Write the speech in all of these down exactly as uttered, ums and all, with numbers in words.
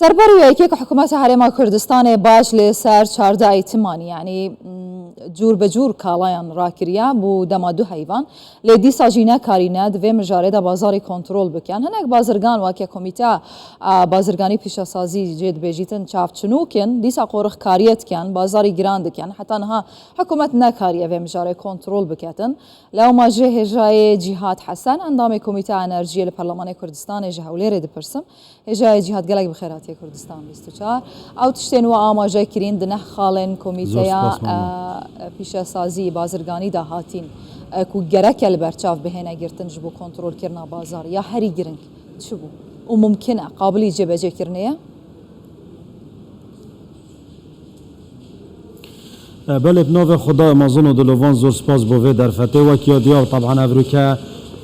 Serberî yekê ku hikûmeta Herêma Kurdistanê baş li ser çardeh Îtimanî, yanî, mm, cûr bi cûr kalayan rakiriye bo dema du heyvan, lê dîsa jî nekarîne di vê mijarê de bazarî kontrol bikin. Hinek bazirgan weke Komîteya, a, Bazirganî Pîşesazî jê dibêjîtin çavçinûk in, dîsa qorixkariyê dikin, bazarî giran dikin. Heta niha hikûmet nekariye vê mijarê kontrol biketin. Lewma jê hêjayê Cîhad Hesen, endamê Komîteya Enerjiyê li Perlemanê Kurdistanê ji Hewlêrê dipirsim. Hêjayê Cîhad, gelek bi xêr hatiye Kurdistan bîst û çar. Ew tiştên we amaje kirîn di neh xalên Komîteya, Zor spas, mama. e, Pîşesazî Bazirganî de hatîn, e, ku gereke li ber çav bihêne girtin ji bo kontrolkirina bazarê. Ya herî giring çi bû? Û mumkin e, qabilî cêbecêkirinê ye? E, belê, bi navê Xwedayê mezin û dilovan zor spas bo vê derfetê. Wek ya diyar, teban, evroke,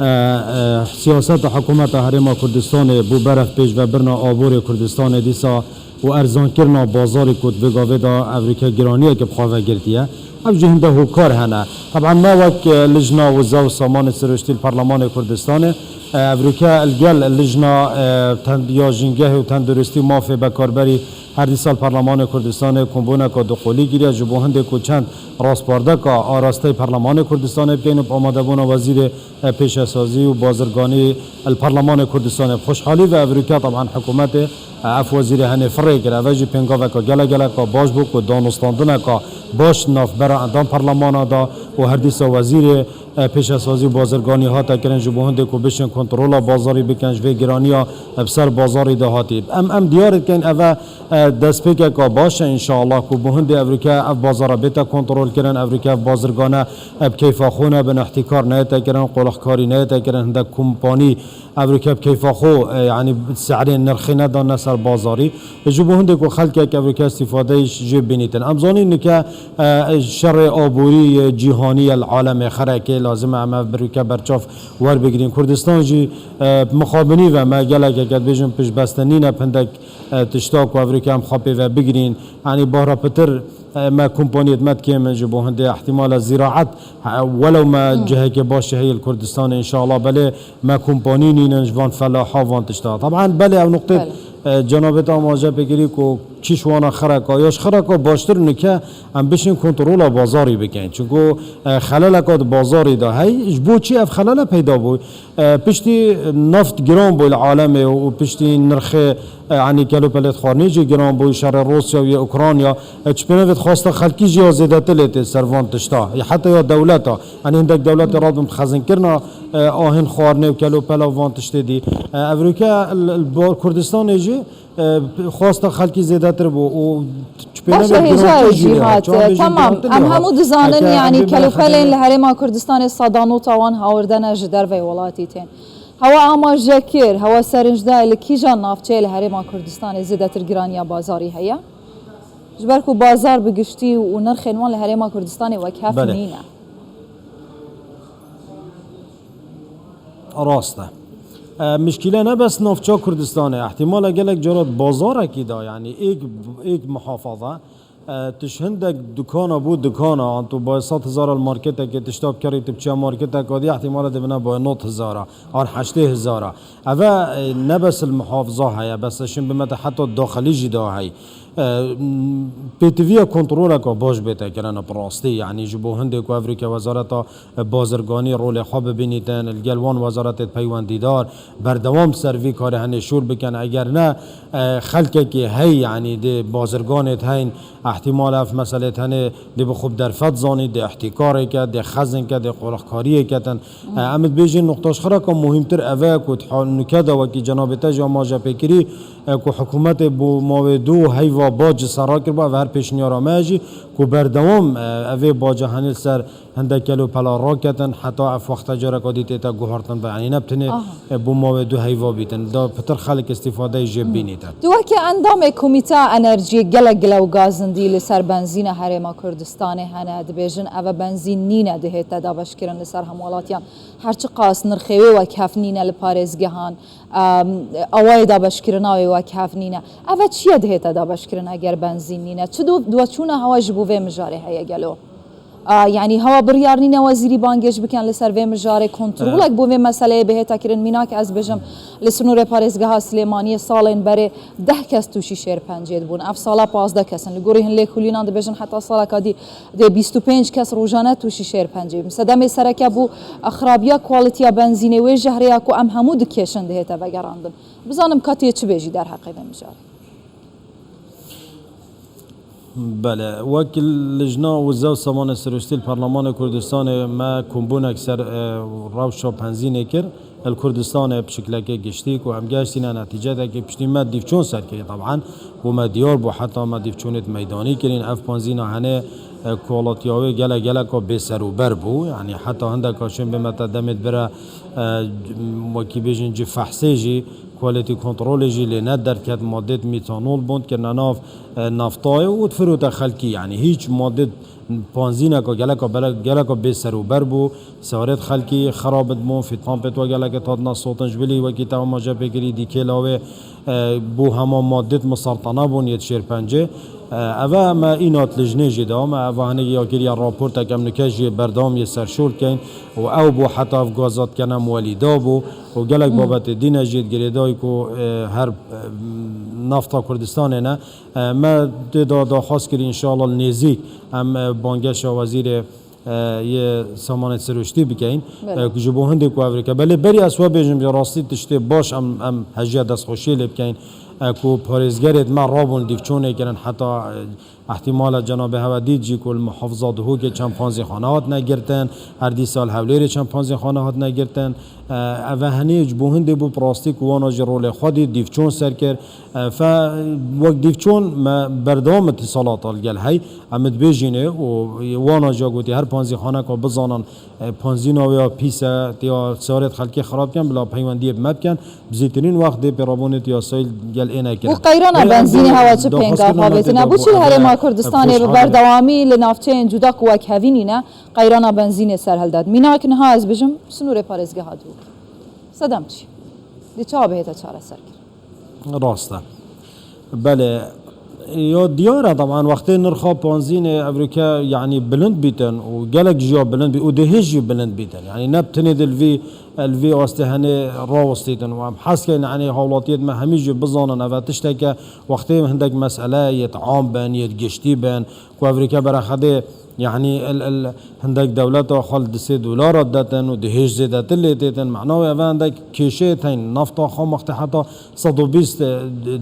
e, e, siyaseta hikûmeta Herêma Kurdistanê bo beref pêşvebirina aborê Kurdistanê dîsa û erzankirina bazarê ku di vê gavê de evroke giraniyeke bi xwe ve girtiye. Ev jî hinde hokar hene. Teban me wek, e, Lijna Wiza û Samanê Siruştî li Perlemanê Kurdistanê, e, evroke li gel Lijna, e, tend-, ya Jîngehê û Tenduristî û Mafê Bekarberî her dîsa li Perlemanê Kurdistanê kombûneka duqolî kiriye, ji bo hindê ku çend raspardeka arasteyê Perlemanê Kurdistanê bikeyn û bi amadebûna Wezîrê, e, Pêşesazî û Bazirganî li Perlemanê Kurdistanê. Bi xweşhalî ve evroke, teban, hikûmetê, e, ev wezîrê henê firê kir. Ev jî pêngaveka gele geleka baş bû ku danûstandineka baş navbera endam perlemana da û her dîsa wezîrê, e, pêşesazî û bazirganî hate kirin ji bo hindê ku bişên kontrola bazarî bikin ji vê giraniya, e, bi ser bazarî de hatî. Em, em diyar dikin eve, e, destpêkeka baş e, înşallah ku bo hindê evroke ev bazara bête kontrolkirin, evroke ev bazirgane, e, bi keyfa xwe nebin, îhtîkar neyête kirin, qolixkarî neyête kirin, hindek kompanî evroke bi keyfa xwe, e, yanî se'rên nirxê nedanne ser bazarî. Ji bo hindê ku xelkek evroke îstîfadeyê jê bibînîtin. Em zanîn nike, e, şerê aborî, e, cîhanî ye li alemê xerekê, lazim e em ev evroke berçav werbigirîn. Kurdistan jî, e, mixabinî ve me gelekeke dibêjin piştbestin nîne bi hindek, e, tişta ku evroke em xwe pê ve bigirîn. Yanî bahra pitir, e, me kompaniyê me dikêm in ji bo hindê ihtimale zîraet, e, welew me Hmm. cihekê baş heye li Kurdistanê înşallah, belê me kompanî nînin ji van felaha van tişta. Teban belê ew nuqtê, Belê. e, cenabê te amaje pêkirî ku çi ji wana xereka ya ji xereka baştir nike em bişên kontrola bazarî bikin. Çunku, e, xeleleka di bazarî de hey, ji bo çi ev xelele peyda bû? E, piştî neft giran bû li alemê û piştî nirxê, e, yanî kelopelê xwarinê jî giran bû, şerê Rûsya û yê Ukrayna, e, çi pênavê xwesta xelkî jî ya zêdetir lê tê ser van tişta. Ya heta ya dewleta. Yanî hindek dewletê radibin bi xezinkirina, e, ahên xwarinê û kelopela van tiştê dî. E, evroke li, li Kurdistanê jî, e, xwesta xelkî zêdetir bû û çi pênavê Baş e, hêjayê girantir jî lê hat. Çawa bêjin Temam. girantir Em lê hat. hemû dizanin, Heke yanî em bê kelopelên xelê li Herêma Kurdistanê sedanota wan hawirde ne ji derveyê welatî tên. Hewa amaje kir, hewa serinc dayê li kîjan navçeyê li Herêma Kurdistanê zêdetir giraniya bazarî heye? Ji ber ku bazar bi giştî û nirxên wan li Herêma Kurdistanê wek hev Belê. nîne. Rast e. E, mişkîle ne bes navça Kurdistanê, ihtimale gelek cara di bazarekî de, yanî êk, êk muhafaza, e, tu ji hindek dukana bo dukana, an tu bayê sed hezara li marketekê tişta bikerî, tu biçiya marketeka dî, ihtimale dibine bayê nod hezara, an heştê hezara. Eve, e, ne bes li muhafaza heye, bes şin bimete heta daxilî jî de heye. E, m, pêtiviya kontroleka baş bête kirine bi rastî, yanî ji bo hindê ku evroke wezareta, e, bazirganî rolê xwe bibînîtin, li gel wan wezaretê peywendîdar, berdewam ser vî karê henê şûr bikin. Eger ne, e, xelkekê hey, yanî dê bazirganê heyn, ihtimal ev meselê tenê dê bi xwe bi derfet zanî, dê ihtikarê ke, dê xezin ke, dê qolixkariyê ketin. E, em dibêjin noqta ji xwe re ka muhîmtir ev e ku di nuke de wekî cenabê te jî amaje pê kirî, e, ku hikûmetê bo mawê du heyva bac ji ser rakiribû, ev her pêşniyara me ye jî ku berdewam, e, evê baca henê li ser hindek kelopela raketin, heta ev wexta careka dî tête guhartin ve, yanî ne bi tenê, Aha. e, bo mawê du heyva bîtin, da pitir xelk îstîfadeyê jê bînîtin. Tu weke endamê Komîteya Enerjiyê gelek gile û gazindî li ser benzîna Herêma Kurdistanê hene, dibêjin ev e benzîn nîne dihête dabeşkirin li ser hemwelatiyan. Her çiqas nirxê wê wek hev nîne li parêzgehan, em, awayê dabeşkirina wê wek hev nîne. Ev e çi ye dihête dabeşkirin eger benzîn nîne? Çi du-, duwaçûna hewa ji bo vê mijarê heye gelo? A, yanî hewa biryar nîne wezîrî bangêş bikin li ser vê mijarê kontrolek bo vê meseleyê bihête kirin. Mînak ez bêjim, li sinûrê parêzgeha Silêmaniyê salên berê deh kes tûşî şêrpencê dibûn. Ev sala pazdeh kes in. Li gorî hin lêkolînan dibêjin heta saleka dî dê bîst û pênc kes rojane tûşî şêrpencê bin. Sedemê sereke bû xirabiya kwalitiya benzînê, wê jehreya ku em hemû dikêşin dihête vegerandin. Bizanim ka tu yê çi bêjî derheqê vê mijarê? Bele, wek Lijna Wize û Samanê Sirûştî li Perlemanê Kurdistanê me kombûnek ser, e, rewşa penzînê kir. Li Kurdistanê bi şiklekê giştî ku em gehiştîne netîcedekê piştî me dîvçûn ser kirî teb'en. Bo me diyar bû heta me dîvçûnêt meydanî kirîn. Ev penzîna henê, e, kwalitiya wê gelek geleka bêserûber bû. Yanî heta hindeka şên bê me te demêt bire, e, wekî bêjin cî fehsê jî, quality controlê jî lê ne derket, madêt mîtanol bûn kirine nav, e, naftayê û difirote xelkî. Yanî hîç madêt panzîneka geleka bele-, geleka bêserûber bû. Siwarêt xelkî xerab dibûn, fîtpampêt we gelekê hatine sotin ji bilî wekî te amaje pê kirî dîkê lawê, e, bû hema madêt misartana bûn yê şêrpencê. E, eve me îna di lijnê jî de me eva hinekî ya kiriye raportek em nike jî berdewam yê serşol dikeyn û ew bû heta ev gaza dikene muwelîda bû û gelek babetê dîne jî di girêdayî ku, e, her, e, nafta Kurdistanê ne. E, me tê de daxwaz kirî înşallah li nêzîk em, e, bangeşa wezîrê, e, yê Samanê Sirûştî bikeyn. Belê. E, ku ji bo hindê ku ev rike. Belê berî ez we bêjim ji rastî tiştê baş em, em hejiya destxweşiyê lê bikeyn. E, ku parêzgerêt me rabûn dîvçûnê kirin heta, e, Ehtimala cenabê hewe dît jî ku li muhafiza Duhokê çend panzîxane hatine girtin, her dîsa li Hewlêrê çend panzîxane hatine girtin. E, eve henê ji bo hindê bû bi rastî ku wana jî rolê xwe dît, dîvçûn ser kir. E, fe, wek dîvçûn me berdewam îtisalata li gel hey, em dibêjînê û wana jî gotî her panzîxaneka bizanin, e, panzîna wê ya pîs e, ya siwarêt xelkê xirab dikin, bila peywendiyê bi me bikin. Bi zêtirîn wext dê pêrabûnê yasayî gel ê nekirin. Û qeyrana benzînê hewa çi pêngava avêtine? Bo çi li Herêma Kurdistanê bi berdewamî li navçeyên cuda ku wek hevî nîne, qeyrana benzînê ser hildet? Mînak niha ez bijim, sinûrê parêzgeha Duhokê. Sedem çi? Dê çawa bihête çareserkirin? Rast e. Belê. Ya diyar e, teban wextê nirxa panzînê evrûke, yanî bilind bîtin û gelek jî ya bilind bî û dê hêj jî bilind bîtin. Yanî ne bi tenê de li vî, li vî astê henê rawestîtin û em hez keyn, yanî hawlatiyêt me hemî jî bizanin, eve tişteke wextê hindek mesele yêt am bin, yêt giştî bin, ku evrûke berexedê, yanî el, el, hindek dewleta xwe li di sê dolara didetin û dê hêj zêdetir lê têtin. Mena wê eve hindek kêşeyê teyn. Nafta xwe wextê heta sed û bîst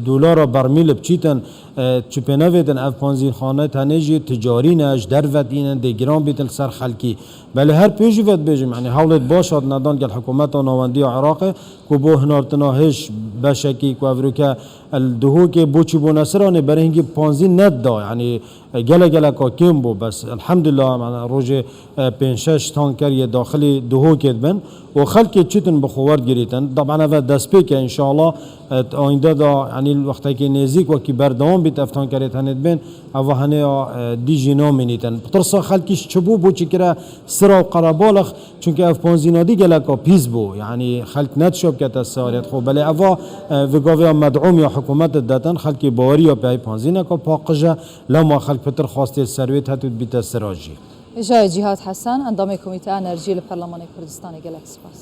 dolara bermîl biçîtin, e, çi pê nevêtin, ev panzîxane tenê jî ticarî ne, ji derve tînin, dê giran bîtin li ser xelkî. Belê her pê jî ve dibêjim, yanî hewlêt baş hatine dan gel hikûmeta navendî ya Iraqê ku bo hinartina hêj beşekî ku evrûke li Duhokê bo çîbûna Siranê berê hingî panzî nedida, yanî, e, gelek geleka kêm bû, bes elhemdulillah, yanî rojê, e, pênc şeş tanker yê daxilî Duhokê dibin û xelkê çitin bi xwe werdigirîtin. Taban eve destpêk e, înşallah, e, di ayînde de, yanî wextekî nêzîk wekî berdewam bît ev tankerê tenê dibên, eva henê ya, e, dî jî namînîtin. Bi tirsa xelkî ji çi bû, bo çi kire Sira û Qerebalix, çunke ev panzîna dî geleka pîs bû. Yanî xelk nedişa bikete siwarêt xwe. Belê eva, e, vê gavê ya med'ûm ya hikûmet didetin, xelkê baweriya pê hey panzîneka paqij e, lema xelk pitir xwestê li ser wê dihet û dibîte sira jî. Hêjayê Cîhad Hesen, endamê Komîteya Enerjiyê li Perlemanê Kurdistanê, gelek spas.